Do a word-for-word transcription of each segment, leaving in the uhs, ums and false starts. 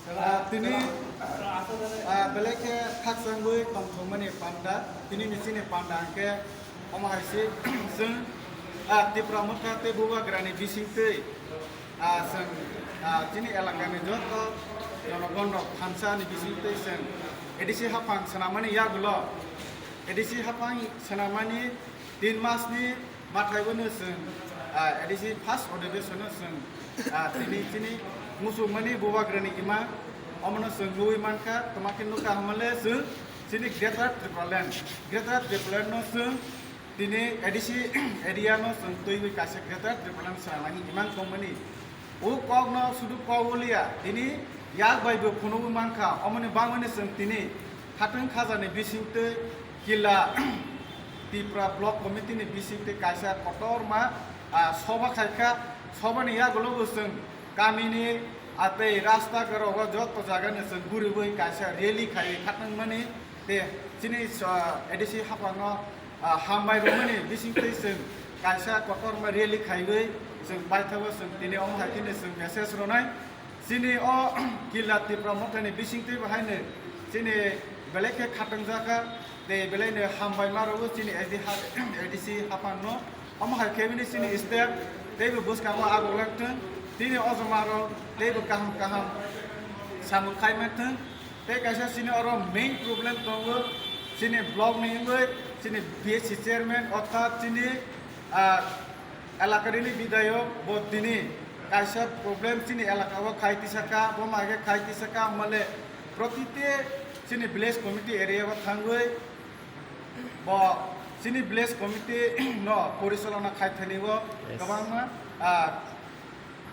Ah, tini, ah, belai khe khakchangwi tongthokmani panda, tini ni chini panda hwnkhe omo hai se chwng, ah, Tipra Motha tei Bubagrani bisingtwi, ah, chwng, ah, chini elakani joto jonogon rok thansa ni bisingtwi chwng A D C haphang swnamani yagulo, A D C haphang swnamani tin mas ni mathai bono chwng, ah, A D C first adhibeshon o chwng, ah, tini chini muchungmani Bubagrani ima omono chwng nugwi mankha, toma khe nukha hwnmale chwng chini Greater Tipraland, Greater Tipraland no chwng tini A D C area no chwng twiwi kaisa Greater Tipraland swnamani imang tongmani. O kokno sudu kok wngya, tini yak bai bo phunugwi mankha, omoni bagwino chwng tini khatwng khajani bisingtwi Killa Tipra Block Committee ni bisingtwi kaisa kotorma, ah, soba khaikha. Sobani yagulo bo chwng kamini, ah, tei rasta rogo joto jagani chwng guriwi kaisa rally khaiwi khatwngmani tei chini, ah, A D C haphango, ah, hambai rwmani bisingtwi chwng kaisa kotorma rally khaiwi chwng paithago chwng tini omo hai kheno chwng message rwnai. Chini o Killa Tipra Mothani bisingtwi bo haino chini belai khe khatungjakha tei belaino hambai ma rwo chini A D C ha-, A D C haphangno. Omo hai khe bini chini step teibo bwskango aguk lak thung, tini o joma rok teibo kaham kaham samung khai man thung. Tei kaisa chini oro main problem tongo, chini block ni wngwi chini B S C chairman orthat chini, ah, elakani bidayok bo tini kaisa problem chini elaka o khai tisa kha, bo ma khe khai tisa kha, male protite chini village committee area o thangwi bo chini village committee no porichalona khai thani o Yes. kwbangma, ah,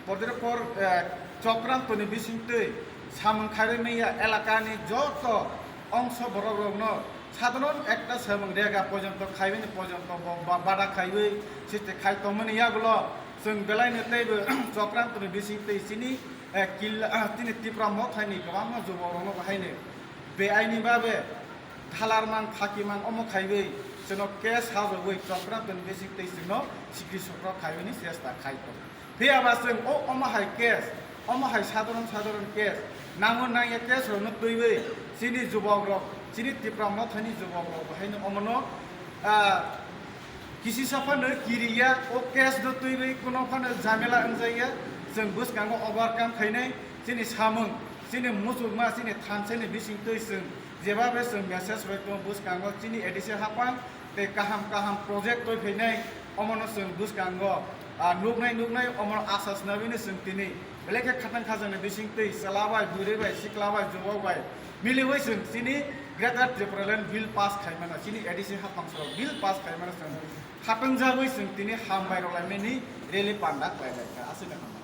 Porder por, eh, Chokranto ni bisingtwi samung khairwi manya elakani joto ongso borok rokno sadharon ekta samung rega porjonto khaibini porjonto bo ba-, bada khaiwi siste khai tongmani yagulo chwng belaino teibo Chokranto ni bisingtwi chini, eh, Killa, ah, chini Tipra Mothani kwbangma jubok rokno bo haino beaini babe thalar mang phaki mang omo khaiwi chwngno case sajagwi Chokranto ni bisingtwi chwngno sikri sokro khaibini chesta khai tong. Phiya ba chwng o omo hai case, omo hai sadharon sadharon case, nango nangya case rokno twiwi chini jubok rok, chini Tipra Mothani jubok rok bo haino omono, ah, kisi saphano kiriya, o case no twiwi kuno phano jamela wngjakya, chwng bwskango overcome khainai, chini samung, chini muchungma, chini thansa ni bisingtwi chwng jeba bai chwng message rwi tongo bwskango chini A D C haphang, tei kaham kaham project toi phainai, omono chwng bwskango, ah, nuknai nuknai, omono asa swnamwino chwng tini belai khe khatang khajani bisingtwi chwla bai, bwrwi bai, sikla bai, jubok bai miliwi chwng chini Greater Tipraland bill pass khaimano, chini A D C haphang soro bill pass khaimano chwng khatang jagwi chwng tini hambai rok laimani rally panda khlai lai kha. Aswkno hambai.